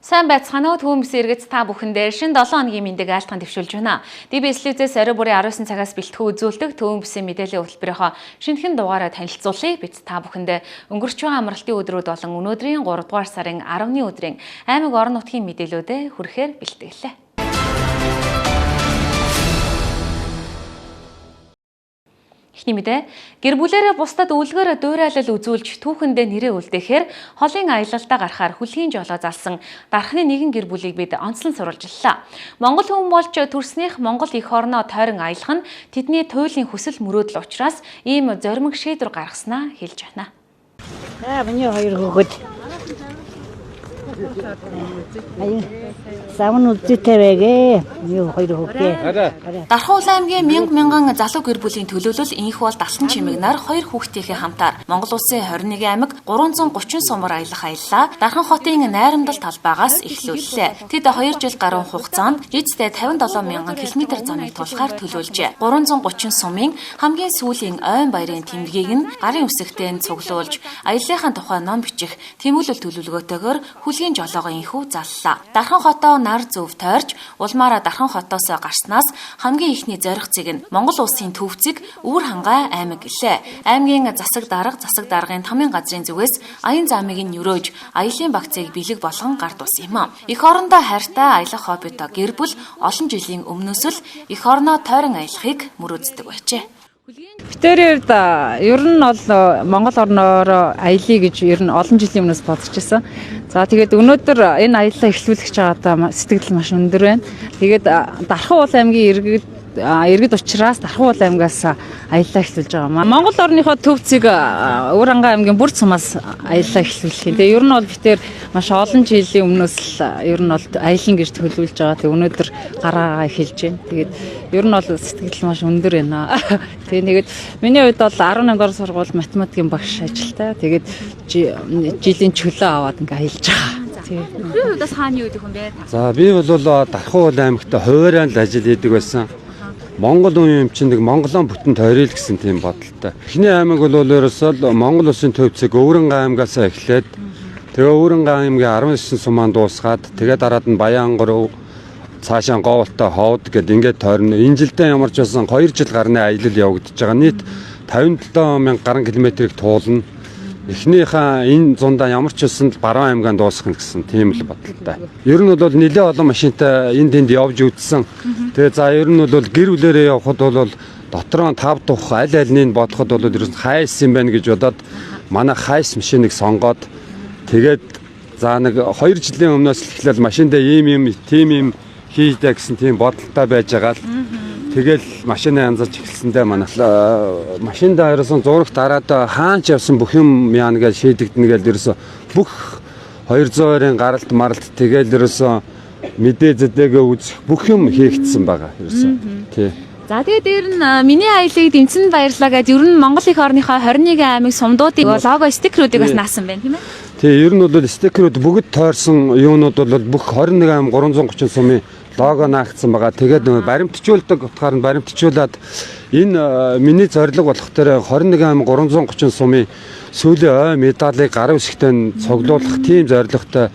Сайн байцгаана уу, Төвөн бүсийн иргэд, та бүхэндээ шинэ 7 хоногийн мэндийг айлтган дэвшүүлж байна. DBS телевизээс орой бүрийн 19 цагаас бэлтгэн үзүүлдэг Төвөн бүсийн мэдээллийн хөтөлбөрийнхөө шинэхэн дугаараа танилцуулъя. Бид та бүхэндээ өнгөрч байгаа амралтын өдрүүд болон өнөөдрийн 3 дугаар сарын 10-ны өдрийн аймаг орон нутгийн мэдээлүүдээ хүрэхээр бэлтгэлээ. Эхний мэдээ, гэр бүлээрээ бусдад үлгэр дуурайлал үзүүлж түүхэндээ нэрээ үлдээхээр холын аялалдаа гарахаар хүлхийн жолоо залсан Дархны нэгэн гэр бүлийг бид онцлон сурвалжлаа. Монгол хүн болж төрснийх Монгол эх орноо тойрон аялах нь тэдний туйлын хүсэл мөрөөдөл учраас ийм зоримог шийдвэр гаргаснаа хэлж байна. За, миний хоёр хүүхэд. Аяа. Савн үзээтэй байгээ. Миний хоёр хүүхдээ. Дархуул аймгийн мянга мянган залуу гэр бүлийн төлөөлөл энх бол Далсан чимэгнаар хоёр хүүхдийнхээ хамтаар Монгол улсын 21 аймаг 330 сумаар аялах аяллаа Дархан хотын найрамдал талбайгаас эхлүүллээ. Тэд 2 жил гаруй хугацаанд нийтдээ 57 мянган км замыг тулахаар төлөөлжээ. 330 сумын хамгийн сүүлийн ойн баярын тэмдгийг нь гарын үсэгтээ нь цуглуулж, аяллахын тухай ном бичих тэмүүлэл төлөвлөгөөтэйгээр хүлгийн жолоогоо энхүү заллаа. Дархан хотоо нар зөв тойрч улмаараа Дархан хотоос гарснаас хамгийн эхний зорих зэг нь Монгол улсын төв зэг Өвөр хангай аймаг гэлээ. Аймгийн засаг дарга, засаг даргын тамын газрын зүгээс аян замыг нь өрөөж, аялын багцыг бэлэг болгон гар тус юм. Эх орондоо хайртай, аялах хоббитой гэр бүл олон жилийн өмнөөс л эх орноо тойрон аялахыг мөрөөддөг байжээ. Битэрийн хувьд ер нь бол Монгол орноор аялъя гэж ер нь олон жилийн өмнөөс бодож байсан. За, тэгээд өнөөдөр энэ аяллаа эхлүүлэх гэж байгаадаа сэтгэл маш өндөр байна. Тэгээд Дархан уул аймгийн иргэд учраас Дархан уул аймгаас аяллаа эхлүүлж байгаа юм. Монгол орныхоо төв зэг Өвөр хангай аймгийн Бүрд сумаас аяллаа эхлүүлэх юм. Тэгээд ер нь бол бид маш олон жилийн өмнөөс л ер нь бол аялна гэж төлөвлөж байгаа. Тэгээд өнөөдөр гараагаа эхэлж байна. Тэгээд ер нь бол сэтгэл маш өндөр байна. Тэгээд миний хувьд бол 18 дугаар сургууль математикийн багш ажилтай. Тэгээд жилийн чөлөө аваад ингээ аялж байгаа. Нөхрийн хувьдаас хааны үед хүн бэ? За, би бол Дархан уул аймагт хуваараа л ажил хийдэг байсан. Монгол үеийн юм чинь нэг Монголон бүтэн тойръё л гэсэн тийм бодолтой. Эхний аймаг бол ерөөсөө л Монгол улсын төв зэг Өвөрхангай аймгаас эхлээд, тэгээ Өвөрхангай аймгийн 19 сумаан дуусгаад, тэгээ дараад нь Баянгор, цаашаа Говьолтой, Ховд гэд ингээд тойрно. Энэ жилдээ ямар ч байсан 2 жил гарны аялал явагдаж байгаа. Нийт 57 мянга гаруй километрийг туулна. Эхнийхээ энэ зундаа ямар ч байсан л Баруун аймгаан дуусгах гэсэн тийм л бодолтой. Ер нь бол нэлээд олон машинтай энд тэнд явж үзсэн. Тэгээ за, ер нь бол гэр бүлээрээ явхад бол дотроо тав тух аль альнийг бодоход бол ерөөс нь Hiace юм байна гэж бодоод манай Hiace машиныг сонгоод, тэгээд за, нэг 2 жилийн өмнөөс л эхлээл машиндаа ийм юм, тийм юм хийдэ гэсэн тийм бодолтой байж байгаа л. Тэгэл машинаа янзалж эхэлсэндээ манай машиндаа ерөөсөн зурагт дараад хаан ч явсан бүх юм яана гэж шийдэгдэнэ гэж, ерөөсөн бүх 220-ын гаралт маралт, тэгэл ерөөсөн мэдээ зэдэгээ үзэх бүх юм хийгдсэн байгаа ерөөсөн. Тий. За, тэгээд дээр нь миний аялыг дэмжсэнд баярлалаа гэж ер нь Монгол эх орныхоо 21 аймаг сумдуудын лого стикерүүдийг бас наасан байна, тийм ээ? Тий, ер нь бол стикерүүд бүгд тойрсон юунууд бол бүх 21 аймаг 330 сумын лого наагдсан байгаа. Тэгээд нөгөө баримтжуулдаг утгаар нь баримтжуулаад, энэ миний зорилго болох дээр 21 аймаг 330 сумын сүүлийн ой медалийг гарын үсэгтээ нь цуглуулах тийм зорилготой.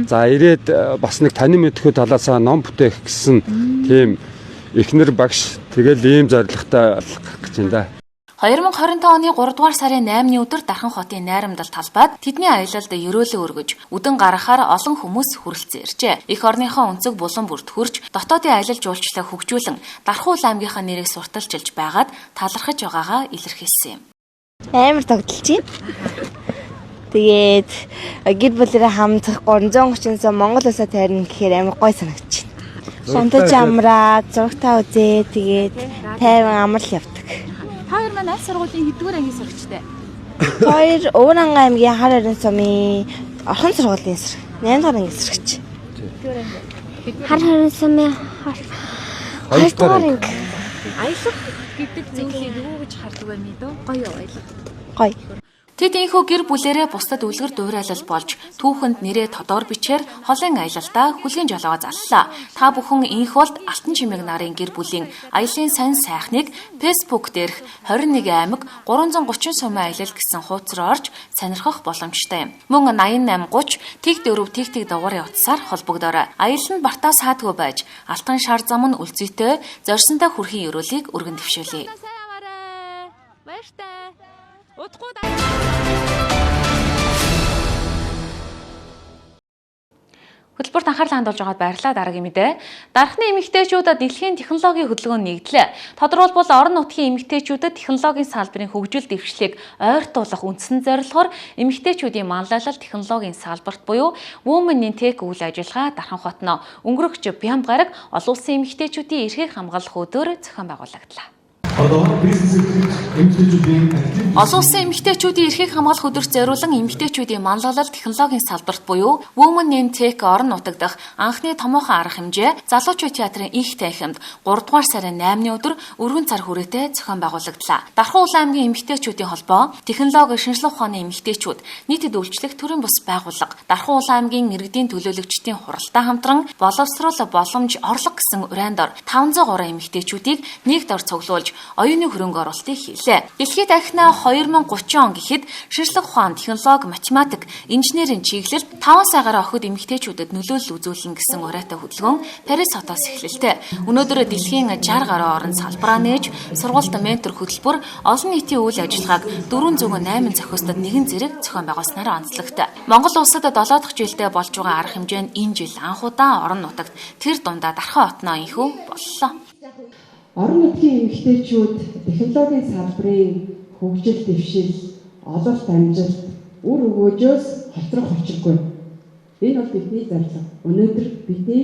За, ирээд бас нэг танин мэдхүү талаасаа ном бүтээх гэсэн тийм эхнэр багш, тэгэл ийм зорилготой гарах гэж байна да. 2025 оны 3 дугаар сарын 8-ны өдөр Дархан хотын найрамдал талбайд тэдний аялалд ерөөлөө өргөж, үдэн гаргахаар олон хүмүүс хүрэлцэн иржээ. Эх орныхоо өнцөг булан бүрт хүрч, дотоодын аялал жуулчлалыг хөгжүүлэн, Дархан уул аймгийнхаа нэрийг сурталчилж байгаад талархаж байгаагаа илэрхийлсэн юм. Амар тоглож байна. Тэгээд гэр бүлээрээ хамт 330 сум Монгол улсаа тойрно гэхээр амар гоё санагдаж байна. Унтаж амраад, зурагтаа үзээ, тэгээд тайван амрал явдаг. Та хоёр маань аль сургуулийн хэддүгээр ангийн сурагчтай? Хоёр Өвөрхангай аймгийн Хар хорин сумын Орхон сургуулийн 8 дугаар ангийн сурагч. Хар хорин сумын Хоёр 2 дугаар анги. Аялах гэдэг зүйлийг юу гэж хардаг вэ, мэдөө? Гоё аялах. Гоё. Тэд энхүү гэр бүлэрээ бусдад үлгэр дуурайлал болж түүхэнд нэрээ тодор бичээр холын аялалдаа хүлгийн жолоогоо заллаа. Та бүхэн энх болд Алтан чимэг нарын гэр бүлийн аялын сайн сайхныг Facebook дээрх 21 аймаг 330 сумын аялал гэсэн хуудас руу орж сонирхох боломжтой юм. Мөн 88 30 тэг 4 тэг тэг дугаарын утсаар холбогдоорой. Аялал нь бартаа саадгүй байж алтан шар зам нь үлзийтэй зорьсонтой хүрхийн өрөөлийг өргөн дэвшүүлье. Баяртай. Удахгүй Хөтөлбөрт анхаарлаа хандуулж байгаад баярлалаа. Дараагийн мэдээ. Дархны эмэгтэйчүүд дэлхийн технологийн хөдөлгөөнд нэгдлээ. Тодорхойлбол орон нутгийн эмэгтэйчүүдэд технологийн салбарын хөгжил дэвшлийг ойртуулах үндсэн зорилгоор эмэгтэйчүүдийн манлайлал технологийн салбарт буюу Women in Tech үйл ажиллагаа Дархан хотноо өнгөрөгч Бямб гараг олон улсын эмэгтэйчүүдийн эрхийг хамгаалах өдөр зохион байгуулагдлаа. Одоо бизнес эрхлэгч эмэгтэйчүүдийн Олон улсын эмэгтэйчүүдийн эрхийг хамгаалах өдөрт зориулан эмэгтэйчүүдийн манлайлал технологийн салбарт буюу Women in Tech орон нутаг дахь анхны томоохон арга хэмжээ Залуучууд театрын их танхимд 3 дугаар сарын 8-ны өдөр өргөн цар хүрээтэй зохион байгуулагдлаа. Дархан Улаан аймгийн эмэгтэйчүүдийн холбоо, технологи шинжлэх ухааны эмэгтэйчүүд, нийтэд үйлчлэх төрийн бус байгууллага, Дархан Улаан аймгийн иргэдийн төлөөлөгчдийн хуралтай хамтран боловсрол боломж орлого гэсэн уриан дор 503 эмэгтэйчүүдийг нэг дор цуглуулж оюуны хөрөнгө оруулалтыг хийлээ. Дэлхийд дахина 2030 он гэхэд шинжлэх ухаан, технологи, математик, инженерийн чиглэлд 5 сая гаруй охид эмэгтэйчүүдэд нөлөөлөл үзүүлнэ гэсэн уриатай хөдөлгөөн Парис хотоос эхлэлтэй. Өнөөдөр дэлхийн 60 гаруй орн салбараа нээж, сургуульд ментор хөтөлбөр, олон нийтийн үйл ажиллагааг 408 зохиостод нэгэн зэрэг зохион байгуулснаар онцлогтой. Монгол улсад 7 дахь жилдээ болж байгаа арга хэмжээ нь энэ жил анх удаа орон нутагт тэр дундаа Дархан хотноо инхүү боллоо. Орон нутгийн эмэгтэйчүүд технологийн салбарын хөгжил дэвшил, ололт амжилт, үр өгөөжөөс хоцрох учиргүй. Энэ бол бидний зорилго. Өнөөдөр бидний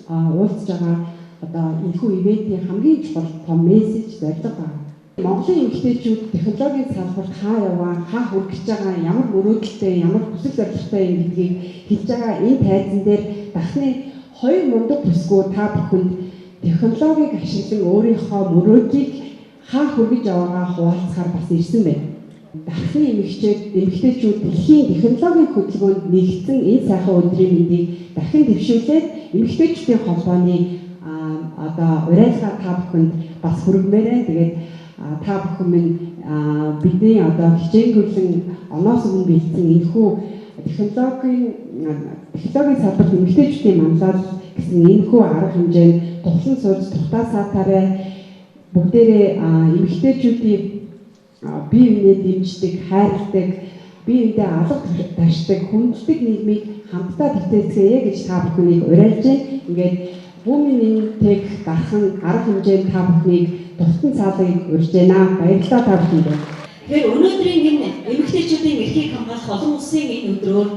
уулзж байгаа одоо энэхүү ивентийн хамгийн чухал том мессеж зорилго байна. Монголын эмэгтэйчүүд технологийн салбарт хаа яваа, хаа хүрэх гэж байгаа, ямар мөрөөдөлтэй, ямар хүсэл зорилготой юм гэдгийг хэлж байгаа энэ тайзан дээр дахны хоёр мундаг бүсгүй та бүхэнд технологиг ашиглан өөрийнхөө мөрөөдлийг хаа хүргэж яваагаа хуваалцахаар бас ирсэн байна. Дархны эмэгтэйчүүд дэлхийн технологийн хөдөлгөөнд нэгдсэн энэ сайхан өдрийн мэндийг дахин дэвшүүлээд эмэгтэйчүүдийн холбооны одоо уриалгаа та бүхэнд бас хүргэмээр байна. Тэгээд та бүхэн минь бидний одоо хичээнгүйлэн оноос өмнө бэлдсэн энэхүү технологийн салбарт эмэгтэйчүүдийн манлайлал гэсэн энэхүү арга хэмжээнд тухлан сууж тухтаа саатаарай. Бүгдээрээ эмэгтэйчүүдийн бие биенээ дэмждэг, хайрладаг, бие биендээ алга таршдаг, хүндэлдэг нийгмийг хамтдаа бүтээцгээе гэж та бүхнийг уриалж байна. Ингээд Women in Tech дархан арга хэмжээнд та бүхнийг тусдан цаалыг урьж байна. Баярлалаа та бүхэндээ. Тэгэхээр өнөөдрийн энэ эмэгтэйчүүдийн эрхийг хамгаалах олон улсын энэ өдрөөр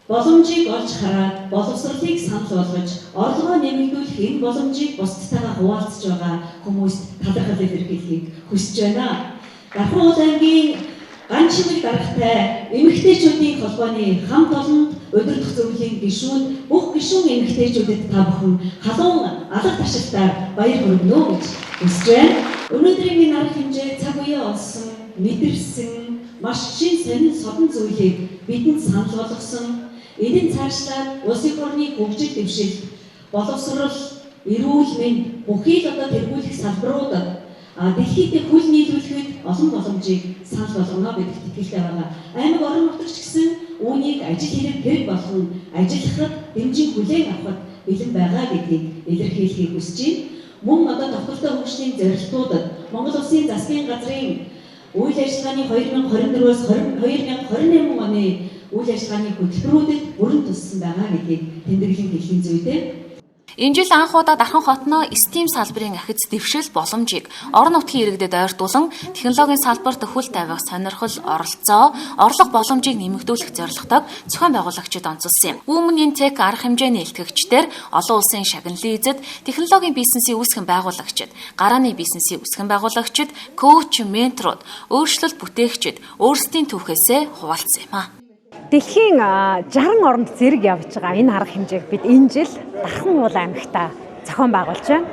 боломжийг олж хараад боловсролыг санал болгож орлогоо нэмэгдүүлэх энэ боломжийг бусдтайгаа хуваалцж байгаа хүмүүст талархал илэрхийлэхийг хүсэж байна. Дархан Уул аймгийн Ган чимэг даргатай эмэгтэйчүүдийн холбооны хамт олонд удирдах зөвлөлийн гишүүн бүх гишүүн эмэгтэйчүүдэд та бүхэн халуун алга ташилтаар баяр хүргэнэ гэж хүсэж байна. Өнөөдрийн энэ арга хэмжээ цаг үеэ олсон, мэдэрсэн маш шин сонин содон зүйлийг бидэнд санал болгосон. Энэ нь цаашлаад улсын орны хөгжил дэвшил, боловсрол, эрүүл мэнд бүхий л одоо тэргүүлэх салбаруудад дэлхийд хөл нийлүүлэхэд олон боломжийг санал болгоно гэдэгт итгэлтэй байгаа. Аймаг орон нутагч гэсэн үүнийг ажил хэрэг хэрэг болгон ажиллахад, дэмжин хүлээн авахад бэлэн байгаа гэдгийг илэрхийлэхийг хүсэж байна. Мөн одоо тогтвортой хөгжлийн зорилтуудад Монгол Улсын засгийн газрын үйл ажиллагааны 2024-өөс 2028 оны үйл ажиллагааны хөтөлбөрүүдэд бүрэн туссан байгаа гэдгийг тэмдэглэн хэлэх зүйтэй. Энэ жил анх удаа Дархан хотноо STEAM салбарын ахиц дэвшил боломжийг орон нутгийн иргэдэд ойртуулан технологийн салбарт хөл тавих сонирхол, оролцоо, орлого боломжийг нэмэгдүүлэх зорилготойг зохион байгуулагчид онцолсон юм. Women in Tech арга хэмжээний илтгэгчдээр олон улсын шагналын эзэд, технологийн бизнесийн үүсгэн байгуулагчид, гарааны бизнесийн үүсгэн байгуулагчид, коуч, менторууд, өөрчлөлт бүтээгчид өөрсдийн түүхээсээ хуваалцсан юм а. Дэлхийн 60 оронд зэрэг явж байгаа энэ арга хэмжээг бид энэ жил Дархан Уул аймагтаа зохион байгуулж байна.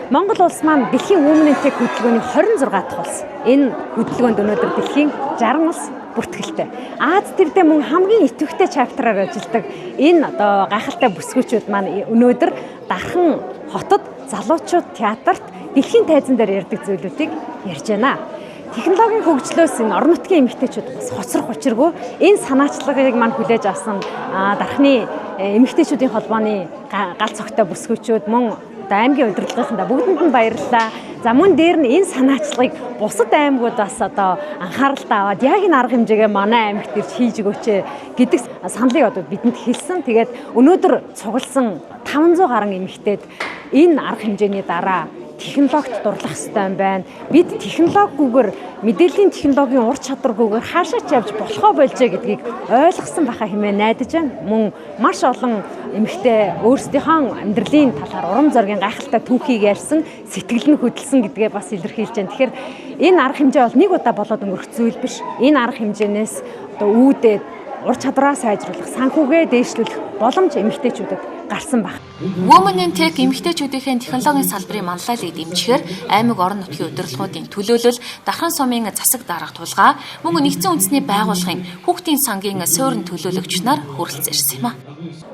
Монгол улс маань дэлхийн Women in Tech хөдөлгөөний 26 дахь улс. Энэ хөдөлгөөнд өнөөдөр дэлхийн 60 улс бүртгэлтэй. Ази твдээ мөн хамгийн идэвхтэй chapter аар ажилладаг энэ одоо гайхалтай бүсгүүчүүд маань өнөөдөр Дархан хотод залуучууд театрт дэлхийн тайзан дээр ярьдаг зүйлүүдийг ярьж байна. Технологийн хөгжлөөс энэ орон нутгийн эмэгтэйчүүд бас хоцрох учиргүй энэ санаачлагыг маань хүлээж авсан Дархны эмэгтэйчүүдийн холбооны гал цогтой бүсгүүчүүд мөн одоо аймгийн удирдлагынхандаа бүгдэнд нь баярлалаа. За, мөн дээр нь энэ санаачлагыг бусад аймагуд бас одоо анхааралтай аваад яг энэ арга хэмжээгээ манай аймагт ирж хийж өгөөч гэдэг саналыг одоо бидэнд хэлсэн. Тэгээд өнөөдөр цугласан 500 гаруй эмэгтэйд энэ арга хэмжээний дараа технологид дурлах хэрэгтэй юм байна. Бид технологигүйгээр, мэдээллийн технологийн ур чадваргүйгээр хаашаа ч явж болохоо болжээ гэдгийг ойлгосон байхаа хэмээн найдаж байна. Мөн маш олон эмэгтэй өөрсдийнхөө амьдралын талаар урам зоригийн гайхалтай түүхийг ярьсан, сэтгэл нь хөдөлсөн гэдгээ бас илэрхийлж байна. Тэгэхээр энэ арга хэмжээ бол нэг удаа болоод өнгөрөх зүйл биш. Энэ арга хэмжээнээс одоо үүдээ ур чадвараа сайжруулах, санхүүгээ дээшлүүлэх боломж эмэгтэйчүүдэд гарсан байх. Women in Tech эмэгтэйчүүдийн технологийн салбарын манлайлалыг дэмжихээр аймаг, орон нутгийн удирдлагуудын төлөөлөл, Дархан сумын засаг дарга Тулгаа, мөн нэгдсэн үндэсний байгууллагын хүүхдийн сангийн суурин төлөөлөгч нар хүрэлцэн ирсэн юм а.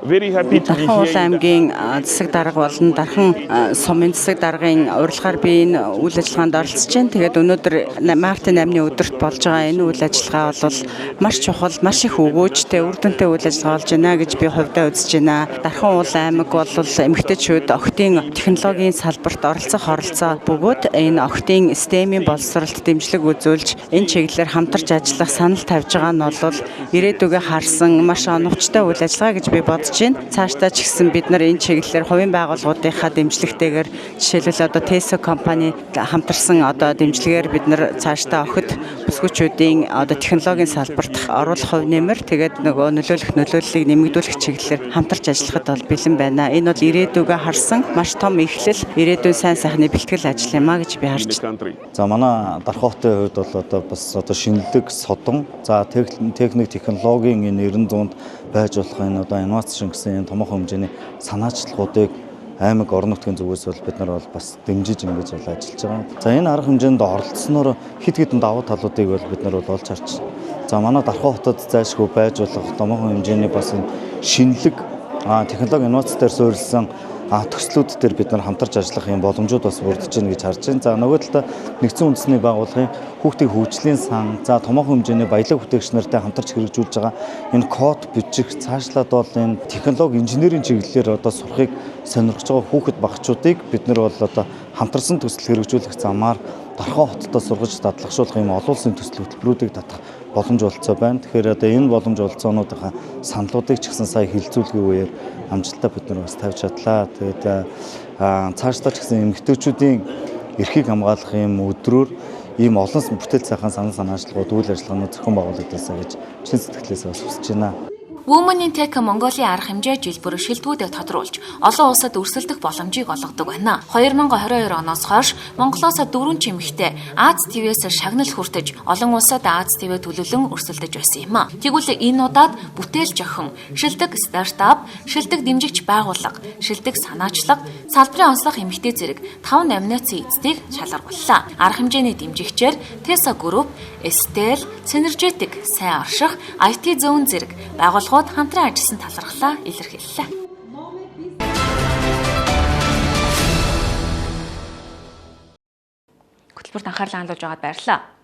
Дархан Уул аймгийн засаг дарга болон Дархан сумын засаг даргын урилгаар би энэ үйл ажиллагаанд оролцож байна. Тэгээд өнөөдөр мартын 8-ны өдөрт болж байгаа энэ үйл ажиллагаа бол маш чухал, маш их өгөөжтэй, үр дүнтэй үйл ажиллагаа болж байна гэж би хувьдаа үзэж байна. Дархан Уул аймаг бол эмэгтэйчүүд охидын технологийн салбарт оролцох оролцоо бөгөөд энэ охидын STEM-ийн боловсролд дэмжлэг үзүүлж, энэ чиглэлээр хамтарч ажиллах санал тавьж байгаа нь бол ирээдүгээ харсан маш оновчтой үйл ажиллагаа гэж би бодож байна. Цаашдаа ч гэсэн бид нар энэ чиглэлээр хувийн байгууллагуудынхаа дэмжлэгтэйгээр, жишээлбэл одоо TESO компани хамтарсан одоо дэмжлэгээр бид нар цаашдаа охид бүсгүүчүүдийн одоо технологийн салбарт оруулах хувь нэмэр, тэгээд нөгөө нөлөөлөх нөлөөллийг нэмэгдүүлэх чиглэлээр хамтарч ажиллахад бол бэлэн байна. Энэ бол ирээдүгээ харсан маш том эхлэл, ирээдүйн сайн сайхны бэлтгэл ажил юм а гэж би харж байна. За, манай Дархан хотын хувьд бол одоо бас одоо шинэлэг содон, за, техник технологийн энэ 90 зуунд байж болох энэ одоо инновац гэсэн энэ томоохон хэмжээний санаачлагуудыг аймаг, орон нутгийн зүгээс бол бид нар бол бас дэмжиж ингэж бол ажиллаж байгаа. За, энэ арга хэмжээнд оролцсноор хэд хэдэн давуу талуудыг бол бид нар бол олж харж. За, манай Дархан хотод зайлшгүй байж болох томоохон хэмжээний бас энэ шинэлэг технологи инновац дээр суурилсан төслүүд дээр бид нар хамтарч ажиллах юм боломжууд бас бүрдэж байна гэж харж байна. За, нөгөө талдаа нэгдсэн үндэсний байгууллагын хүүхдийн хөгжлийн сан, за, томоохон хэмжээний баялаг бүтээгч нартай хамтарч хэрэгжүүлж байгаа энэ код бичих, цаашлаад бол энэ технологи инженерийн чиглэлээр одоо сурахыг сонирхож байгаа хүүхэд багчуудыг бид нар бол одоо хамтарсан төсөл хэрэгжүүлэх замаар Дархан хотод сургаж дадлагшуулах юм олон улсын төсөл хөтөлбөрүүдийг татах боломж болцоо байна. Тэгэхээр одоо энэ боломж болцоонуудынхаа саналуудыг ч гэсэн сая хилцүүлгийн үеэр амжилттай бид нар бас тавьж чадлаа. Тэгээд цаашдаа ч гэсэн эмэгтэйчүүдийн эрхийг хамгаалах юм өдрөөр ийм олон бүтээл сайхан санал санаачлагууд, үйл ажиллагаанууд зохион байгуулагдасаа гэж чин сэтгэлээсээ бас хүсэж байна. Women in Tech Монголын арга хэмжээ жил бүр шилдэгүүдэд тодруулж олон улсад өрсөлдөх боломжийг олгодог байна. 2022 оноос хойш Монголоос дөрвөн эмэгтэй Ази твээс шагнал хүртэж, олон улсад Ази твээ төлөөлөн өрсөлдөж байсан юм а. Тэгвэл энэ удаад бүтээл зохион, шилдэг стартап, шилдэг дэмжигч байгууллага, шилдэг санаачлага, салбарын онцлог эмэгтэй зэрэг 5 номинацийн эзэдийг шалгарууллаа. Арга хэмжээний дэмжигчээр Tesa Group, Estel, Synergetic, Сайн орших, IT Zone зэрэг байгууллагууд хамтран ажилласан талархлаа илэрхийллээ. Хөтөлбөрт анхаарлаа хандуулж байгаад баярлалаа.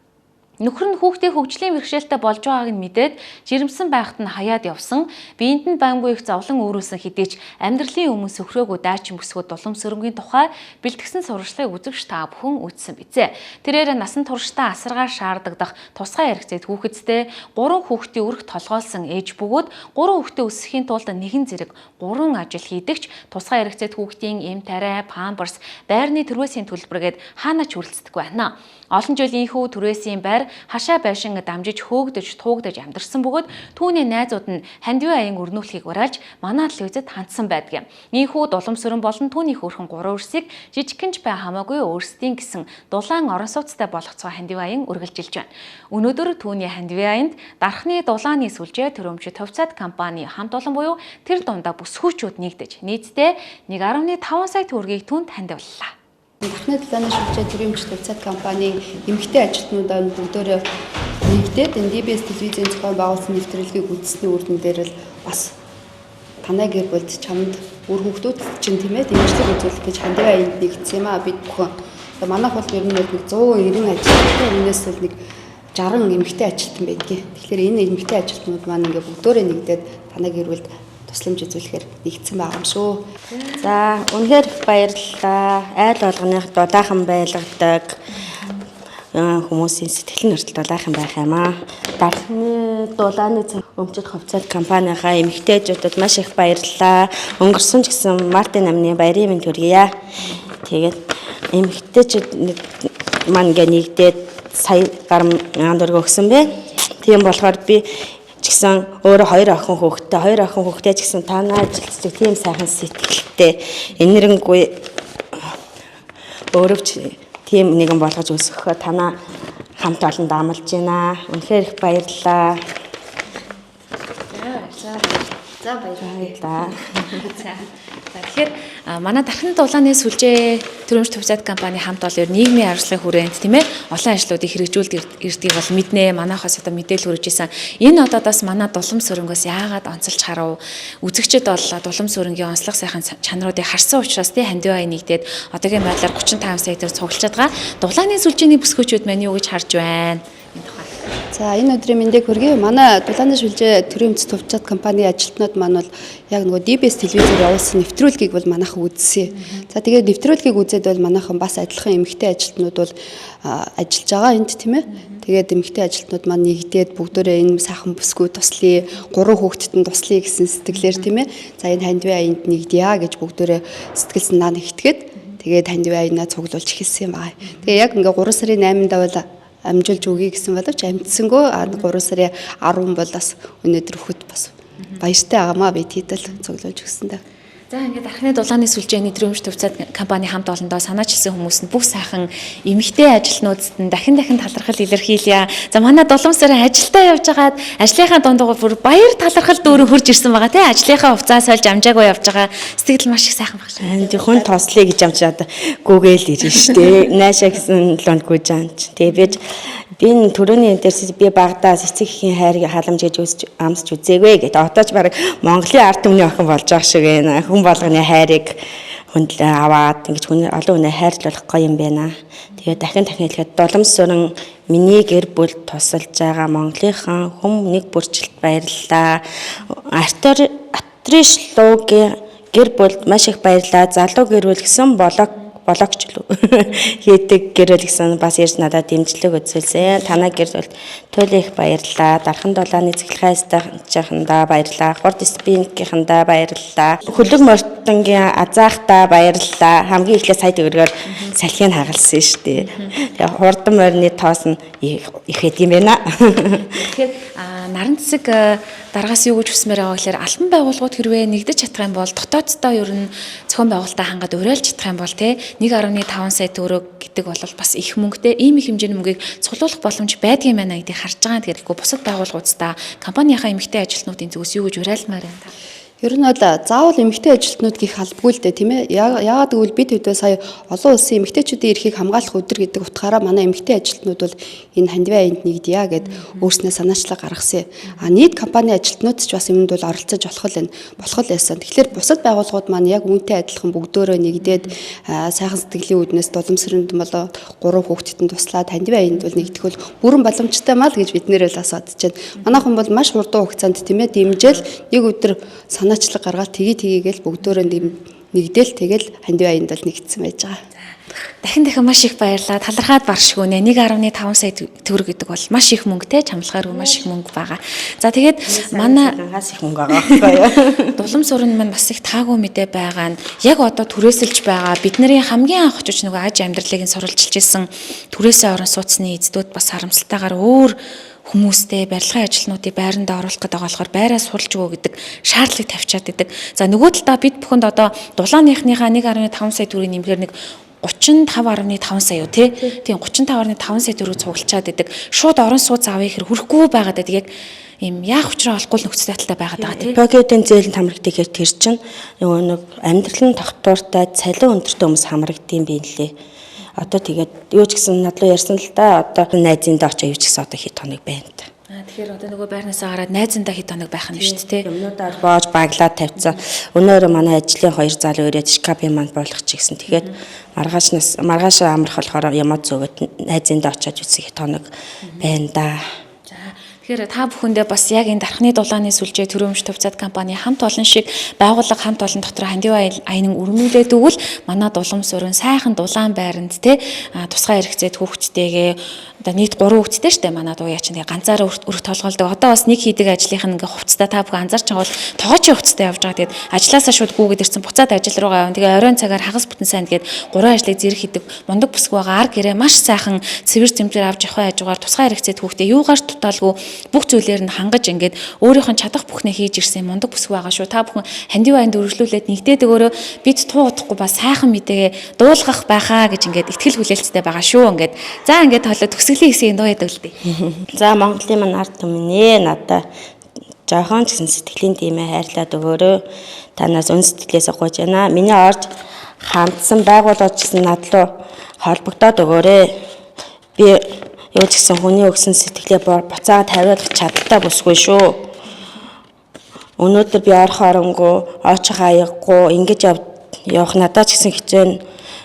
Нөхөр нь хүүхдийн хөгжлийн бэрхшээлтэй болж байгааг нь мэдээд жирэмсэн байхад нь хаяад явсан, биед нь бамбуу их зовлон үүрүүлсэн хэдий ч амьдралын өмнө сөхрөөгүй дайчин бүсгүй Дулам Сөрөнгийн тухай бэлтгэсэн сурвалжлагыг үзэгч та бүхэн үзсэн бизээ. Тэрээр насан туршдаа асаргаа шаардагдах тусгай хэрэгцээд хүүхэдтэй, гурван хүүхдийн үүрэг толгойлсон ээж бөгөөд гурван хүүхдээ өсгөхийн тулд нэгэн зэрэг гурван ажил хийдэг ч тусгай хэрэгцээд хүүхдийн эм тариа, памперс, байрны түрээсийн төлбөргээд хаанаа ч хүрэлцдэггүй байна. Олон жил ийнхүү түрээсийн байр хашаа байшин дамжиж хөөгдөж туугдаж амьдарсан бөгөөд түүний найзууд нь хандивын аян өрнүүлэхийг уриалж манай телевизэд хандсан байдаг юм. Ийнхүү Дулам Сүрэн болон түүний хөөрхөн гурван үрсийг жижигхэн ч бай хамаагүй өөрсдийн гэсэн дулаан орон сууцтай болгоцгоо хандивын аян үргэлжилж байна. Өнөөдөр түүний хандивын аянд Дархны дулааны сүлжээ төрөмжид хувьцаат компани хамт олон буюу тэр дундаа бүсгүүчүүд нэгдэж нийтдээ 1.5 сая төгрөгийг түүнд хандивлаа. Дархны дулааны сүлжээ төрийн өмч тувцаат компанийн эмэгтэй ажилтнуудаа бүгдөө нэгдээд энэ DBS телевизийн зохион байгуулсан нэвтрүүлгийг үзсний үр дүн дээр л бас танай гэр бүлд чамд үр хүүхдүүд чинь тийм ээ дэмжлэг үзүүлэх гэж хандив аянд нэгдсэн юм а бид бүхэн. Манайх бол ер нь бол нэг 190 ажилтнтай, үүнээс бол нэг 60 эмэгтэй ажилтан байдгийг. Тэгэхээр энэ эмэгтэй ажилтнууд маань ингээ бүгдөө нэгдээд танай гэр бүлд тусламж үзүүлэхээр нэгдсэн байгаа юм шүү. За, үнэхээр их баярлалаа. Айл болгоных дулаахан байлгадаг хүмүүсийн сэтгэл нь хүртэл дулаахан байх юм аа. Дархны дулааны өмчит хувцас компанийнхаа эмэгтэйчүүдэд маш их баярлалаа. Өнгөрсөн ч гэсэн мартын 8-ны баярын мэнд хүргье. Тэгээд эмэгтэйчүүд маань ингээ нэгдээд сая гаруй мянган төгрөг өгсөн бэ. Тийм болохоор би ч гэсэн өөрөө хоёр охин хүүхэдтэй, хоёр охин хүүхэдтэй ч гэсэн танаа ажилтдаг тийм сайхан сэтгэлтэй энэрэнгүй өөрөвч тийм нэгэн болгож өсгөхөө танаа хамт олонд амлаж байна. Үнэхээр их баярлалаа. За, баярлалаа. За, тэгэхээр манай Дархан дулааны сүлжээ төрөмж тувцаад компани хамт олон нийгмийн аварлагын хүрээнд тийм ээ олон ажлуудыг хэрэгжүүлдэг ирдгийг бол мэднэ. Манайхаас одоо мэдээлэл хүргэж исэн. Энэ одоодоос манай дулам сөрөнгөөс яагаад онцолж харав? Үзэгчд бол дулам сөрөнгийн онцлог сайхан чанаруудыг харсан учраас тий хандив ая нэгдээд одоогийн байдлаар 35 сая төгрөг цуглаж байгаа. Дулааны сүлжээний бүсгүүчүүд маань юу гэж харж байна? Энэ тухай. За, энэ өдрийн мэндийг хүргэе. Манай дулааны сүлжээ төрийн өмч тувцаат компани ажилтнууд маань бол яг нөгөө DBS телевизээр явуулсан нэвтрүүлгийг бол манайхан үзсэн. За, тэгээд нэвтрүүлгийг үзээд бол манайхан бас адилхан эмэгтэй ажилтнууд бол ажиллаж байгаа энд тийм ээ. Тэгээд эмэгтэй ажилтнууд маань нэгдээд бүгдөө энэ сайхан бүсгүй туслая, гурван хүүхдэд нь туслая гэсэн сэтгэлээр тийм ээ. За, энэ хандив аянд нэгдъя гэж бүгдөө сэтгэл санаа нэгтгээд тэгээд хандив аянаа цуглуулж эхэлсэн юм байна. Тэгээ яг ингээ 3 сарын 8-нд бол амжуулж өгье гэсэн боловч амжсангүй. 3 сарын 10 бол бас өнөөдөр өгөхөд бас баяртай байгаамаа би тийдэл цуглуулж өгсөн дээ. За, ингээд Дархны дулааны сүлжээний төрөмж тувцаад компани хамт олондоо санаачилсан хүмүүс нь бүх сайхан эмэгтэй ажилтнуудад нь дахин дахин талархал илэрхийлье. За, манай дуламсараа ажилдаа явж байгаад ажлынхаа дундуугаар бүр баяр талархал дүүрэн хурж ирсэн байгаа тий. Ажлынхаа хувцас сольж амжаагүй явж байгаа. Сэтгэл маш их сайхан баг. Энд хүн тослоё гэж амжаад гүгээл ирнэ штэ. Наашаа гэсэн лонд гүйж аан чи. Тэгээ би энэ төрөний энэ дээрс би багадаа эцэг эхийн хайр халамж гэж өсч амсч үзээгүй гэдэг. Одоо ч баг Монголын ард түмний охин болж байгаа шиг байна. Хүн болгоны хайрыг хүндлээ аваад ингэж хүн олон хүнээ хайрлуулах гоё юм байна. Тэгээ дахин дахин хэлэхэд Доломсүрэн миний гэр бүл тусалж байгаа Монголынхан хүм нэг бүрчлэлт баярлалаа. Артер Атриш луугийн гэр бүлд маш их баярлалаа. Залуу гэр бүл гэсэн блогч лүү хийдэг гэр бүл гэсэн бас ирж надад дэмжлэг үзүүлсэн. Танай гэр бүл туйлын их баярлалаа. Дархан дулааны цэглэхай станцынхандаа баярлалаа. Хурд спинкийнхандаа баярлалаа. Хөлөг мортонгийн азаахтаа баярлалаа. Хамгийн эхлээд сая төгрөгөөр салхийг хагалсан шүү дээ. Тэгээ хурдан морины тоос нь их хэд юм бэ наа. Тэгэхээр наран цэцэг дараагаас юу гэж хүсмээр байгаа гэхээр албан байгууллагууд хэрвээ нэгдэж чадах юм бол дотооддоо ер нь зохион байгуулалтаа хангаад уриалж чадах юм бол те 1.5 сая төгрөг гэдэг бол бас их мөнгөтэй ийм их хэмжээний мөнгийг цуглуулах боломж байдгийн байна гэдгийг харж байгаа. Тэгэхээр ихгүй бусад байгууллагуудаа компанийнхаа эмэгтэй ажилтнуудын зүгээс юу гэж уриалмаар байна та? Ер нь бол заавал эмэгтэй ажилтнууд гих албагүй л дээ тийм ээ. Яагаад гэвэл бид хэдөө сая олон улсын эмэгтэйчүүдийн эрхийг хамгаалах өдөр гэдэг утгаараа манай эмэгтэй ажилтнууд бол энэ хандив аянд нэгдъя гэд өөрснөө санаачлаг гаргасан. А нийт компани ажилтнууд ч бас юмд бол оролцож болох л энэ болох л байсан. Тэгэхээр бусад байгууллагууд маань яг үүнтэй адилхан бүгдөөрөө нэгдээд сайхан сэтгэлийн үүднээс дуламсрэнд болоо гурван хүүхдэд нь туслаад хандив аянд бол нэгдэх бол бүрэн боломжтой маа л гэж бид нэр л бас бодож байна. Манайхан бол маш хурдан хугацаанд тийм ээ дэмжээл нэг өдөр санаачлаг гаргаад тгий тгийгээл бүгдөөрөө нэгдэл тэгэл хандив аянд бол нэгдсэн байж байгаа. Дахин дахин маш их баярлалаа. Талархаад баршгүй нэ 1.5 сая төгрөг гэдэг бол маш их мөнгө те чамлахааргүй маш их мөнгө байгаа. За, тэгээд манай хаас их мөнгө байгаа байхгүй юу? Дулам сүрэн маань бас их таагүй мэдээ байгаа нь яг одоо түрээсэлж байгаа бидний хамгийн анх очиж нөгөө аж амьдралыг нь сурвалжилж исэн түрээсээ орон сууцны эздүүд бас харамсалтайгаар өөр хүмүүстэй барилгын ажилтнуудыг байрандаа оруулах гэдэг болохоор байраа суралж өгөө гэдэг шаардлага тавьчаад идэг. За, нөгөө талдаа бид бүхэнд одоо дулааныхныхаа 1.5 сая төгрөгийг нэмэхээр нэг 35.5 сая юу тий? Тийм 35.5 сая төгрөг цуглчаад идэг. Шууд орон сууц авъя гэхэр хүрхгүй байгаад байдаг. Яг ийм яах учраа олохгүй нөхцөл байдалтай байгаад байгаа тий. Ипотекийн зээлэнд хамрагддаг гэхээр тэр чинь нөгөө нэг амьдрал нь тогтвортой цалин өндөртэй хүмүүс хамрагдсан юм байна лээ. Одоо тэгээд юу ч гэсэн над руу ярьсан л да. Одоо найзындаа очиж юу ч гэсэн одоо хэд хоног байна та. Тэгэхээр одоо нөгөө байрнаасаа гараад найзандаа хэд хоног байх нь шүү дээ, тий. Юмнуудаа боож баглаад тавьсан. Өнөөрөө манай ажлын хоёр залуу ирээд шкафын манд болгочих гэсэн. Тэгээд маргаашнаас маргааш амрах болохоор ямаа зөөгöd найзындаа очиж үсэх хэд хоног байна да. Тэгэхээр та бүхэндээ бас яг энэ дархны дулааны сүлжээ төрөөмж төвцөд компани хамт олон шиг байгууллага хамт олон дотор хандив аянан өрнүүлээд өгвөл манай дулам сүрэн сайхан дулаан байранд те тусгай хэрэгцээд хүүхдтэйгээ одоо нийт 3 хүүхэдтэй штэ манай дуу яа чинь тэгээ ганцаараа өрх толгоолдог. Одоо бас нэг хийдэг ажлынх нь ингээ хувцастай та бүхэн анзаарч байгаа бол тоогоочийн хувцастай явж байгаа. Тэгээд ажилласаа шууд гүүгээд ирсэн буцаад ажил руугаа явна. Тэгээ оройн цагаар хагас бүтэн сайн тэгээд 3 ажлыг зэрэг хийдэг мундаг бүсгүй байгаа. Ар гэрээ маш сайхан цэвэр зэмлэр авч явах хажуугаар тусгай хэрэгцээд хүүхдээ юугаар тутаалгүй бүх зүйлээр нь хангаж ингээд өөрийнх нь чадах бүхнээ хийж ирсэн мундаг бүсгүй байгаа шүү. Та бүхэн хандив аянд өргөжлүүлээд нэгдээд өгөөрөө бид туу удахгүй ба сайхан мэдээгээ дуулгах байхаа гэж ингээд итгэл хүлээлттэй байгаа шүү. Ингээд за ингээд тоолоо төгсгөлийн хэсгийг дуу яадаг л дээ. За Монголын маань ард түмэн ээ надаа жоохон ч гэсэн сэтгэлийн димээ хайрлаад өгөөрэй. Танаас өн сэтгэлээсээ гуйж байна. Миний орж хандсан байгууллагч гэсэн над руу холбогдоод өгөөрэй. Би юу ч гэсэн хүний өгсөн сэтгэлээ буцаагаад хариулах чадaltaа бүсгүй шүү. Өнөөдөр би орох оронгүй, очих аяггүй ингэж явах надад ч гэсэн хэцүү байна.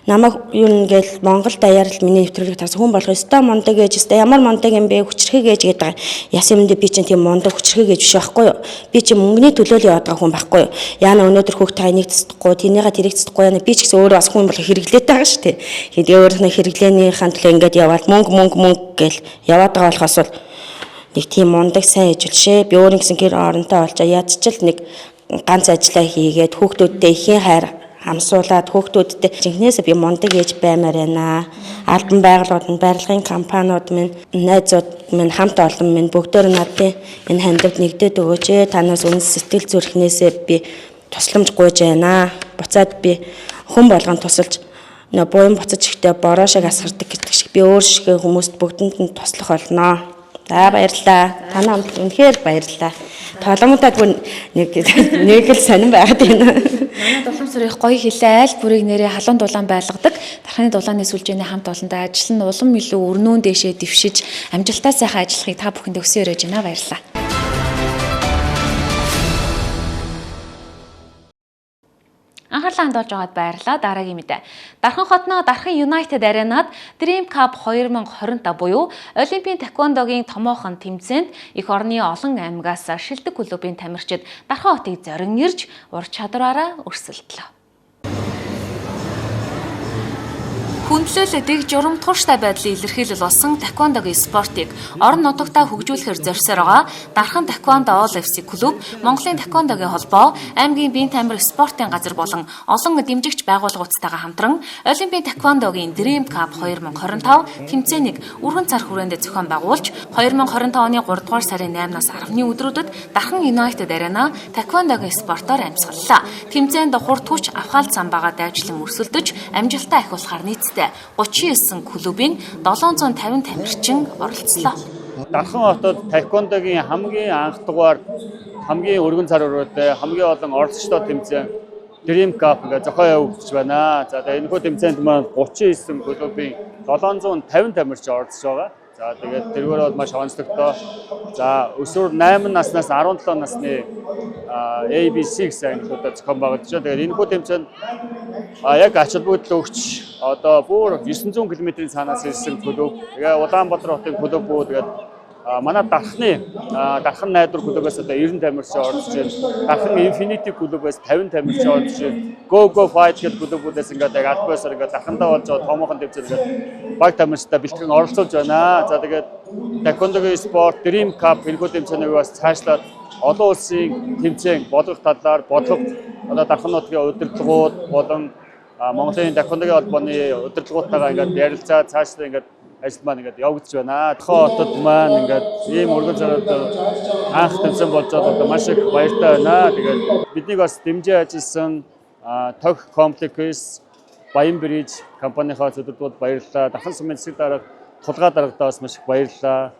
Намайг юу ингээл Монгол даяар л миний нэвтрүүлэг таарсан хүн болох өстой мундаг ээж өстой ямар мундаг юм бэ хүчрхэг ээж гэдэг байгаа. Яс юмдээ би чинь тийм мундаг хүчрхэг ээж биш байхгүй юу? Би чинь мөнгөний төлөө л яваад байгаа хүн байхгүй юу? Яана өнөөдөр хүүхдээ энийг цэцдэггүй, тэрнийгээ тэрийг цэцдэггүй яана би ч гэсэн өөрөө бас хүн болох хэрэглээтэй байгаа шүү дээ. Тэгээ өөрийнх нь хэрэглээнийхээ төлөө ингээд яваал мөнгө мөнгө мөнгө гэл яваад байгаа болохоос бол нэг тийм мундаг сайн ээж үлшээ. Би өөр гэсэн гэр оронтой болж ядчил нэг ганц ажиллаа хийгээд хүүхдүүдтэй ихийн хайр хамсуулаад хүүхдүүдтэй жинхнээсээ би мундаг ээж баймаар байна. Албан байгууллагууд нь, барилгын компаниуд минь, найзууд минь, хамт олон минь бүгдээр надын энэ хандивд нэгдээд өгөөч ээ. Танаас үнэн сэтгэл зүрхнээсээ би тусламж гуйж байна. Буцаад би хүн болгон тусалж нөө буян буцаж ихтэй бороо шиг асгардаг гэдэг шиг би өөр шигээ хүмүүст бүгдэнд нь туслах болно. За баярлалаа. Танай хамт үнэхээр баярлалаа. Толомтод бүр нэг нэг л сонирн байгаад байна. Манай дулаан их гоё хилээ айл бүрийг нэрээ халуун дулаан байлгадаг. Дархны дулааны сүлжээний хамт олондоо ажил нь улам илүү өрнүүн дээшээ дэвшиж амжилтаа сайхан ажиллахыг та бүхэндээ өсөн өрөөж байна. Баярлалаа. Анхаарлаа хандуулж байгаад баярлалаа. Дараагийн мэдээ. Дархан хотноо Дархан United Arena-д Dream Cup 2025 буюу Олимпийн таквондогийн томоохон тэмцээнд эх орны олон аймагаас шилдэг клубын тамирчид Дархан хотыг зорин ирж ур чадвараараа өрсөлдлөө. Хүндлэл дэг журам тууштай байдлын илэрхийлэл болсон таквондогийн спортыг орон нутагтаа хөгжүүлэхээр зорьсоор байгаа Дархан Таквондо All FC клуб, Монголын таквондогийн холбоо, аймгийн биеийн тамир спортын газар болон олон дэмжигч байгууллагуудтайгаа хамтран Олимпийн таквондогийн Dream Cup 2025 тэмцээнийг өргөн цар хүрээнд зохион байгуулж 2025 оны 3 дугаар сарын 8-наас 10-ны өдрүүдэд Дархан United Arena таквондогийн спортоор амьсгаллаа. Тэмцээнд хурд хүч авхаал самбагаа дайчлан өрсөлдөж амжилтаа ахиулахаар нийцсэн 39 клубын 750 тамирчин оролцлоо. Дархан хотод таеквондогийн хамгийн анх дугаар хамгийн өргөн цар өрөөтэй хамгийн олон оролцогчтой тэмцээн Dream Cup ингээ зохион явагдаж байна. За тэгээ энэхүү тэмцээнд маань 39 клубын 750 тамирчин оролцож байгаа. За тэгээд тэргээр бол маш онцлогтой. За өсвөр 8 наснаас 17 насны ABC гэсэн ангилуудаар зохион байгуулж байна. Тэгээд энэхүү тэмцээнд яг ач холбогдол өгч одоо бүр 900 км-ийн цаанаас ирсэн клуб. Тэгээ Улаанбаатар хотын клубүүд тэгээд манай Дархны Дархан найдвар клубээс одоо 90 тамирчин оролцож байна. Дархан Infinity клубээс 50 тамирчин оролцож байна. Go Go Fight гэдэг клубүүдээс ингээд яг аль биесээр ингээд Дархандаа болж байгаа томоохон тэмцээн ингээд баг тамирчдаа бэлтгэн оролцуулж байна. За тэгээд Taekwondo-гийн спорт Dream Cup энэхүү тэмцээнийг бас цаашлаад олон улсын тэмцээн болгох талаар бодлого одоо Дархан нутгийн удирдлагууд болон Монголын Taekwondo-гийн холбооны удирдлагуудтайгаа ингээд ярилцаа цаашлаа ингээд ажил маань ингээд явагдаж байна. Тохоо хотод маань ингээд ийм өргөн цараад анх тэмцээн болж байгаа одоо маш их баяртай байна. Тэгээд биднийг бас дэмжиж ажилласан Тох комплекс, Баян Бриж компанийнхаа зөвлөдүүд баярлалаа. Дархан сумын засаг дарга Тулгаа даргадаа бас маш их баярлалаа.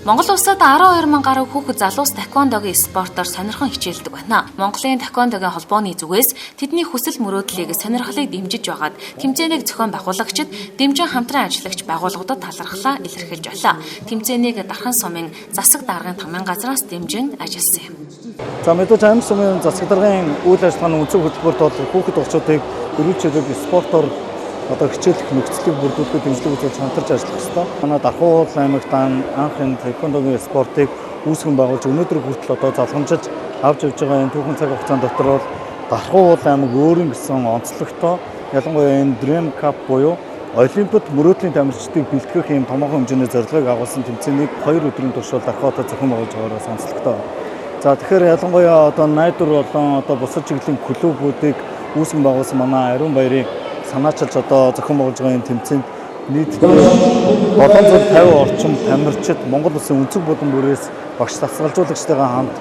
Монгол улсад 12 мянган гаруй хүүхэд залуус таеквондогийн спортоор сонирхон хичээлдэг байна. Монголын таеквондогийн холбооны зүгээс тэдний хүсэл мөрөөдлийг сонирхлыг дэмжиж байгаад тэмцээнийг зохион байгуулагчид дэмжин хамтран ажиллагч байгууллагуудад талархлаа илэрхийлж байлаа. Тэмцээнийг Дархан сумын засаг даргын таман газраас дэмжин ажилласан юм. За мэдээж аймаг сумын засаг даргын үйл ажиллагааны үндсэн хөтөлбөрт бол хүүхэд охчуудыг эрүүл чөлөөг спортоор одоо хичээлэх нөхцөлийг бүрдүүлэхэд дэмжлэг үзүүлж хамтарч ажиллах ёстой. Манай Дархан уул аймагт анх энэ таеквондогийн спортыг үүсгэн байгуулж өнөөдөр хүртэл одоо залгамжилж авч явж байгаа энэ түүхэн цаг хугацаанд дотор бол Дархан уул аймаг өөрийн гэсэн онцлогтой, ялангуяа энэ Dream Cup буюу Олимпиад мөрөөдлийн тамирчдыг бэлтгэх ийм томоохон хэмжээний зорилгыг агуулсан тэмцээнийг 2 өдрийн турш бол Дархан хотод зохион байгуулж байгаараас онцлогтой. За тэгэхээр ялангуяа одоо найдвар болон одоо бусад чиглэлийн клубүүдийг үүсгэн байгуулсан манай Ариун баярын санаачилж одоо зохион байгуулж байгаа энэ тэмцээнд нийтдээ 750 орчим тамирчид Монгол улсын өнцөг булан бүрээс багш дасгалжуулагчтайгаа хамт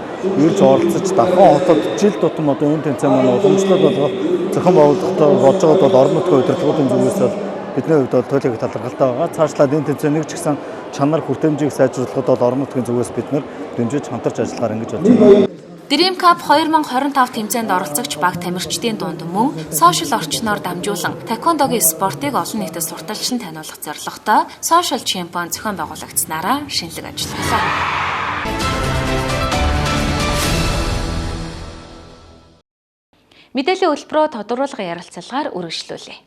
ирж оролцож Дархан хотод жил тутам одоо энэ тэмцээн маань уламжлал болгох зохион байгуулалтаа болж байгаад бол орон нутгийн удирдлагуудын зүгээс бол бидний хувьд бол туйлын талархалтай байгаа. Цаашлаад энэ тэмцээнийг ч гэсэн чанар хүртээмжийг сайжруулахад бол орон нутгийн зүгээс бид нар дэмжиж хамтарч ажиллахаар ингэж бодож байна. Dream Cup 2025 тэмцээнд оролцогч баг тамирчдын дунд мөн сошиал орчноор дамжуулан таеквондогийн спортыг олон нийтэд сурталчлан таниулах зорилготой сошиал чемпион зохион байгуулагдсанараа шинэлэг ажиллалаа. Мэдээллийн хөтөлбөрөөр тодруулга ярилцлагаар үргэлжлүүлье.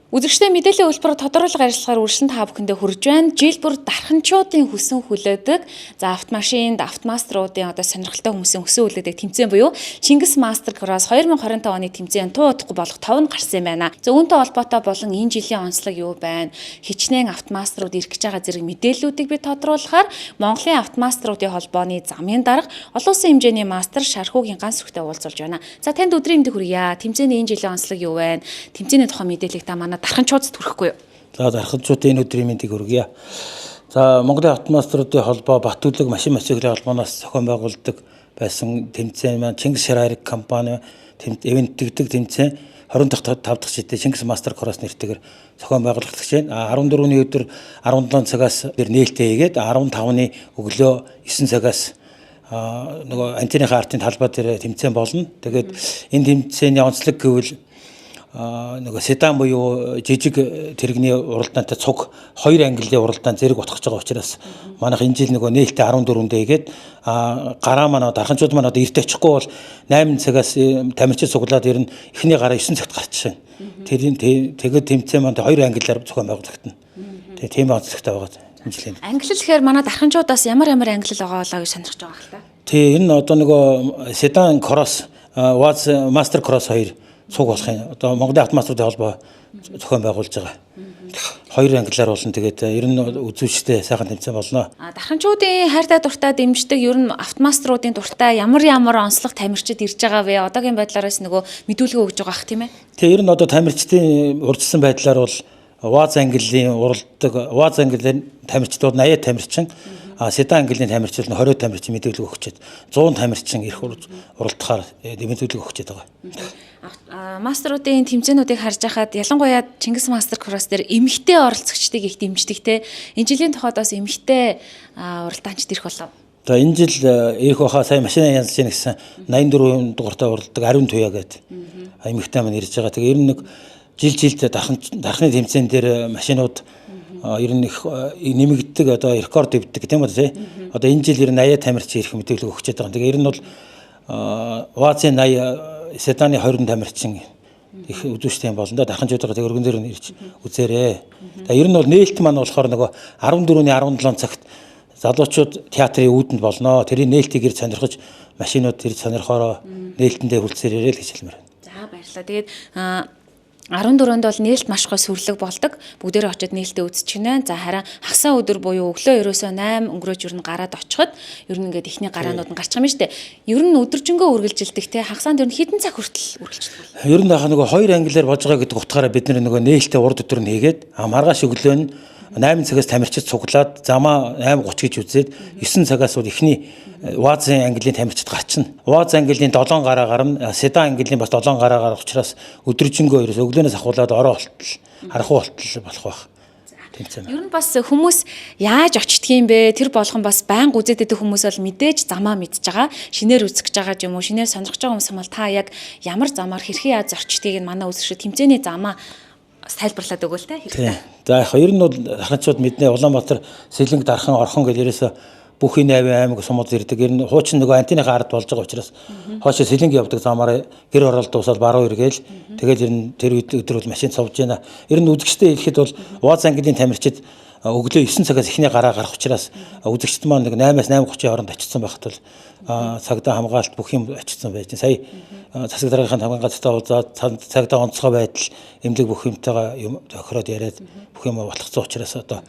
Үзэгчдээ мэдээллийн хөтөлбөр тодруулга ярилцлагаар үргэлжлэн та бүхэндээ хүрж байна. Жил бүр дарханчуудын хүсэн хүлээдэг. За автомашинд, автомастеруудын одоо сонирхолтой хүмүүсийн хүсэн хүлээдэг тэмцээн буюу Чингис Мастер Кросс 2025 оны тэмцээн туу удахгүй болох 5 нь гарсан юм байна. За үүнтэй холбоотой болон энэ жилийн онцлог юу байна? Хичнээн автомастерууд ирэх гэж байгаа зэрэг мэдээллүүдийг би тодруулахаар Монголын автомастеруудын холбооны замын дарга олон улсын хэмжээний мастер Шархуугийн ганц сүхтэй уулзуулж байна. За танд өдрийн мэндийг хүргье. Тэмцээний энэ жилийн онцлог юу байна? Тэмцээний тухай мэдээллийг та манай дарханчуудад хүрэхгүй юу? За дарханчуудын энэ өдрийн мэндийг хүргье. За Монголын автомастеруудын холбоо Батүлэг машин мотоциклийн холбооноос зохион байгуулдаг байсан тэмцээн маань Чингис Шарайрик компани ивэнтгдэг тэмцээн 25 дахь жилдээ Чингис Мастер Кросс нэртэйгээр зохион байгуулагдаж байна. 14-ний өдөр 17 цагаас тэр нээлттэй хийгээд 15-ны өглөө 9 цагаас нөгөө антиныхаа артын талбай дээр тэмцээн болно. Тэгээд энэ тэмцээний онцлог гэвэл нөгөө седан буюу жижиг тэрэгний уралдаантай цуг хоёр ангиллын уралдаан зэрэг утгах байгаа учраас манайх энэ жил нөгөө нээлттэй 14-ндээ хийгээд гараа манай дарханчууд маань одоо эрт очихгүй бол 8 цагаас тамирчид цуглаад ер нь эхний гараа 9 цагт гарчихна. Тэгээд тэмцээн маань хоёр ангиллаар зохион байгуулагдана. Тэгээд тийм онцлогтой байгаа энэ жилийн. Ангиллал гэхээр манай дарханчуудаас ямар ямар ангиллал байгаа болоо гэж сонирхож байгаа хэл та. Тий, энэ одоо нөгөө седан кросс, ВАЗ мастер кросс хоёр цуг болох юм. Одоо Монголын автомастеруудын холбоо зохион байгуулж байгаа. Хоёр ангиллаар болно. Тэгээд ер нь үзүүштэй сайхан тэмцээн болно. Дарханчуудын хайртай дуртай дэмждэг ер нь автомастеруудын дуртай ямар ямар онцлог тамирчид ирж байгаа вэ? Одоогийн байдлаараас нөгөө мэдүүлгээ өгж байгаа ах тийм ээ. Тэгээ ер нь одоо тамирчдын урьдчилсан байдлаар бол ВАЗ ангиллын уралдаг ВАЗ ангиллын тамирчид бол 80 тамирчин, седан ангиллын тамирчин 20 тамирчин мэдүүлэг өгчээд 100 тамирчин ирэх уралдахаар мэдүүлэг өгчээд байгаа. Мастеруудын тэмцээнүүдийг харж байхад ялангуяа Чингис Мастер Кросс дээр эмэгтэй оролцогчдыг их дэмждэг те. Энэ жилийн тухайд бас эмэгтэй уралдаанчид ирэх болов. За энэ жил ирэх баха сая машина янзлж яах гэсэн 84 дугаартай уралдаг Ариун Туяа гэдэг эмэгтэй маань ирж байгаа. Тэгээ ер нь нэг жил жилд дархны тэмцээн дээр машинууд ер нь их нэмэгддэг, одоо рекорд өвддөг тийм үү тий. Одоо энэ жил ер нь 80 тамирчин ирэх мэдээлэл өгчээд байгаа. Тэгээ ер нь бол ВАЗ-ын 80, седаны 20 тамирчин их үзүүштэй юм болно да. Дарханчуудаа тэг өргөн дээр нь ирж үзээрэй. За ер нь бол нээлт маань болохоор нөгөө 14-ний 17 цагт залуучууд театрын үүдэнд болно. Тэрийн нээлтийг ирж сонирхож машинууд ирж сонирхороо нээлтэндээ хүрэлцээрэй л гэж хэлмээр байна. За баярлалаа. Тэгээд 14-нд бол нээлт маш гой сүрлэг болдог. Бүгдээрээ очиод нээлтээ үзчихнэ. За харин хагасаа өдөр буюу өглөө ерөөсөө 8 өнгөрөөж ер нь гараад очиход ер нь ингээд эхний гараанууд нь гарчих юм шүү дээ. Ер нь өдөржингөө үргэлжилдэг те. Хагасаанд ер нь хэдэн цаг хүртэл үргэлжилдэг вэ? Ер нь нөгөө хоёр ангиллаар болж байгаа гэдэг утгаараа бид нөгөө нээлтээ урд өдөр нь хийгээд маргааш өглөө нь 8 цагаас тамирчид цуглаад замаа 8:30 гэж үзээд 9 цагаас бол эхний ВАЗ-ын ангиллын тамирчид гарчна. ВАЗ ангиллын 7 гараа гарна, седан ангиллын бас 7 гараа гарах учраас өдөржингөө ерөөс өглөөнөөс ахуулаад орой болтол, харахуу болтол болох байх. Тэмцээн. Ер нь бас хүмүүс яаж очдөг юм бэ? Тэр болгон бас байнга үзээд байдаг хүмүүс бол мэдээж замаа мэдж байгаа. Шинээр үзэх гэж байгаа юм уу? Шинээр сонирхож байгаа хүмүүс юм бол та яг ямар замаар хэрхэн яаж орчдгийг нь манай үзэгчид тэмцээний замаа бас тайлбарлаад өгөөл те хэрэгтэй. За яг ер нь бол дарханчууд мэднэ Улаанбаатар, Сэлэнг, Дархан, Орхон гэл ерөөсө бүх энэ 8 аймаг сумууд ирдэг. Ер нь хуучин нөгөө антиныхаа ард болж байгаа учраас хоошо Сэлэнг явдаг замаараа гэр орол дуусаад баруун эргээл тэгэл ер нь тэр үед өдөр бол машин цовж байна. Ер нь үзэгчтэй хэлэхэд бол УАЗ ангилын тамирчид өглөө 9 цагаас эхний гараа гарах учраас үзэгчд маань нэг 8-аас 8:30 хооронд очсон байхад бол цагдаа хамгаалалт бүх юм очсон байж. Сая засаг даргын хамгаалалтын газартаа уулзаад цагдаа онцгой байдал эмнэлэг бүх юмтайгаа юм тохироод яриад бүх юм батлагдсан учраас одоо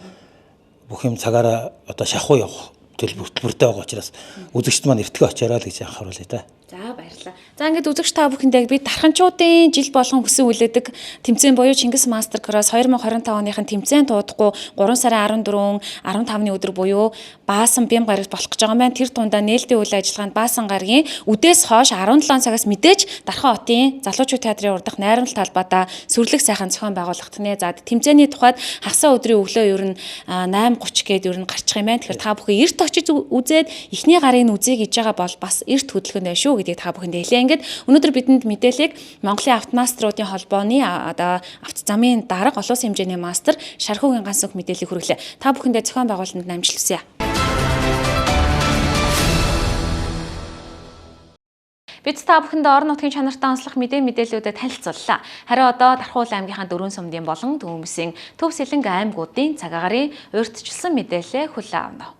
бүх юм цагаараа одоо шахуу явах төлбөртэй байгаа учраас үзэгчд маань эртгээ очиорой л гэж анхааруулъя да. За баярлалаа. За ингээд үзэгч та бүхэндээ би Дарханчуудын жил болгон хүсэн үлээдэг тэмцээн буюу Чингис Мастер Кросс 2025 оныхын тэмцээн туудахгүй 3 сарын 14, 15-ны өдөр буюу Баасан Бям гарагт болох гэж байгаа юм байна. Тэр тундаа нээлтийн үйл ажиллагаанд Баасан гарагийн үдээс хойш 17 цагаас мэдээж Дархан хотын залуучууд театрын урдах найрамдал талбайдаа сүрлэг сайхан зохион байгуулагдана. За тэмцээний тухайд хагасаа өдрийн өглөө ер нь 8:30 гээд ер нь гарчих юм байна. Тэгэхээр та бүхэн эрт очиж үзээд эхний гарыг нь үзье гэж байгаа бол бас эрт хөдөлгөөнтэй шүү гэдгийг та бүхэндээ хэлье. Ингээд өнөөдөр бидэнд мэдээллийг Монголын автомастеруудын холбооны одоо автозамын дарга олон улсын хэмжээний мастер Шархуугийн ганц бүх мэдээллийг хүргэлээ. Та бүхэндээ зохион байгуулалтанд амжилт хүсье. Бид та бүхэндээ орон нутгийн чанартай онцлог мэдээллүүдэд танилцууллаа. Харин одоо Дархуул аймгийнхаа дөрвөн сумдын болон Төмөсийн Төв Сэлэнг аймгуудын цаг агаарын урьдчилсан мэдээлэлээ хүлээн авна.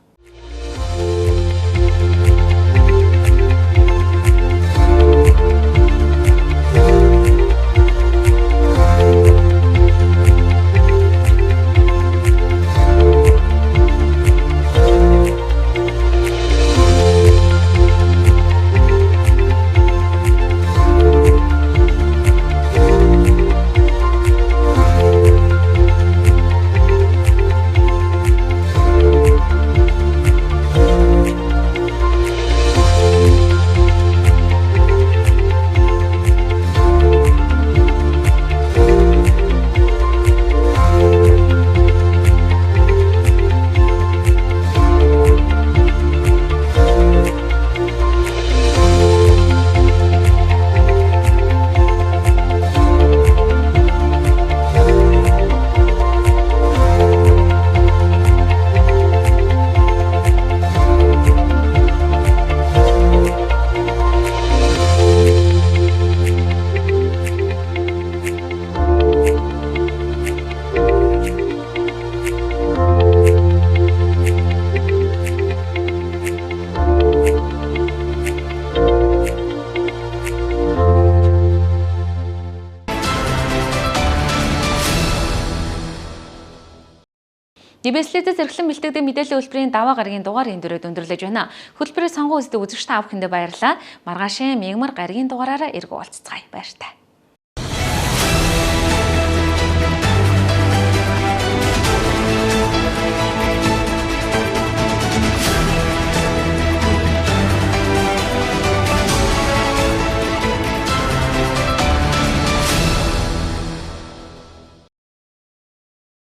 Дибэслэдээс эрхлэн бэлтгэдэг мэдээллийн хөтөлбөрийн даваа гарагийн дугаар энэ дөрөд өндөрлөж байна. Хөтөлбөрийг сонгон үздэг үзэгч та бүхэндээ баярлалаа. Маргаашийн мягмар гарагийн дугаараараа эргүү уулзцгаая. Баяртай.